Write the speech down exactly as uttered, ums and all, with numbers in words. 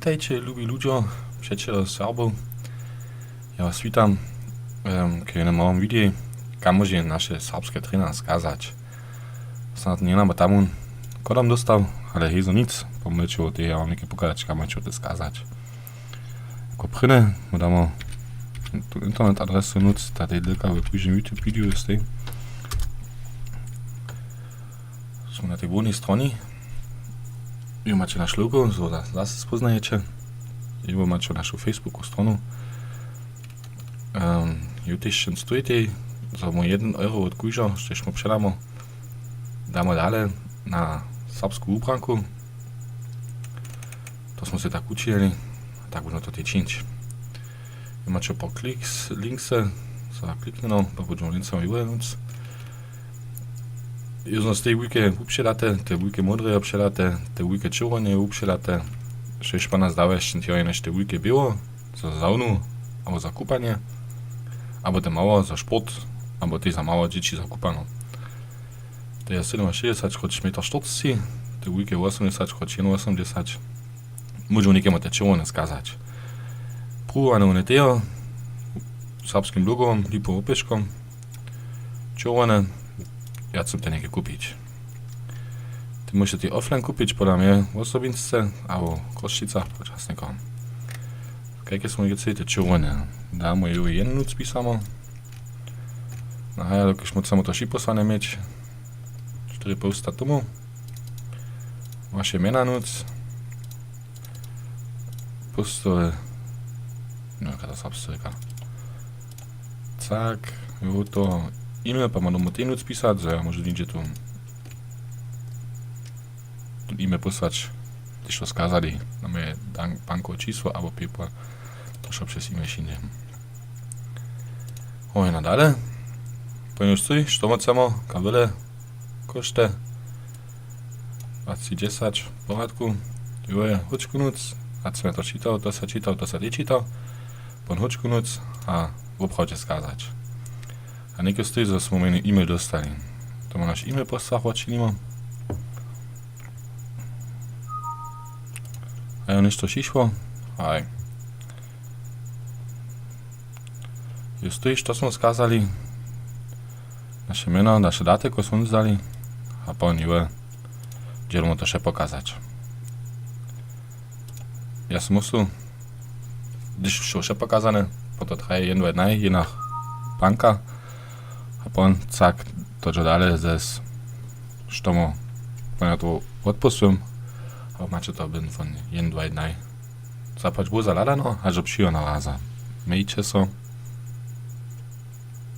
Witajće, lubi ludźo, přećeljo Serbow. Ja was witam, em, k jenym małym widej, kam móže naše serbske trjenja skazać. Snad njenamo tam wón kodom dóstał, ale hejzo nic, pomóžeće wot tej, ja wam něke pokazać, kam móžeće wot tej skazać. Jako prěnje mu damo tu internet adresu nóc, ta tej dlka w kóždym YouTube wideo stej. Smy na tej hłownej stronje. Ju maće naš logo, zo da zase spoznajeće. Ju maće našu Facebooku stronu. Em, ju tež wšěm stójtej, zo mu jedyn euro wot kóždeho, štož mu předamo, damo dale na serbsku wubranku. To smy sej tak učinili, tak budźemy to tej čińć. Ju maće po kliks, linksy, so kliknjeno, pak budźemy linksami wuhlenąc. Józno z tej wujke wupśedate, te wujke modreje wpśedate, te wujke čerwone wupśedate, štož pana zdawje, šće te wujke běło, za zawnu, abo za kupanje, abo te mało za sport, abo tej za mało dźěći za kupano. To je sydomašěsćdźesać kroć metr štyrcci, te wujke wosomdźesać kroć jednowosomdźesać. Móžu někemu te čerwone skazać. Pruwowany wone tejo, serbskim logow, lipowym wopěškom, čerwone, ja chcem te něke kupić. Ty móžeš te offline kupić, pola mje wosobinsce, abo w Chrósćicach pod časnikom. Kajke smy wěc te čerwone? Damo ju jednu nóc pisamo. No a ja, dokelž móžemo to připósłane měć, štyri połsta tomu. Waše mjena nóc. Postoły. No, jaka ta serbska rěka. Tak, jo, to e-mail, pa móžu tomu tej nóc pisać, zo ja móžu nihdźe tu, tu e-mail posłać, hdyž to skazali, na moje dan-, bankowe čisło abo PayPal, to wšo přez e-mail přińdźe. Hoj, na dale. Pojmju stoj, što móžemo, kabele, košte, dwacci dźesać, w porjadku. Jo, je, hóčku nóc, a co ja to čitał, to se čitał, to se nječitał. Pon hóčku nóc a woprawdźe skazać. A něke stej, zo smy mjeni e-mail dóstali. To ma naš e-mail posłach, wotčinimo. A jo, něšto přišło? Haj. Jo, stej, što smy skazali? Naše mjeno, naše daty, kotrež smy wzali. A pon jo, dźelmy to wše pokazać. Ja sym myslił, hdyž wšo, wše pokazane, potom traje jedyn, dwaj dnaj, jinach banka. A pon cak to dźo dale zes, što mo, pon ja to wotpósłym, a maće to během jedyn, dwaj dnaj. Zapłać Bóh za hladano, hač do přichodneho raza. Mějće so.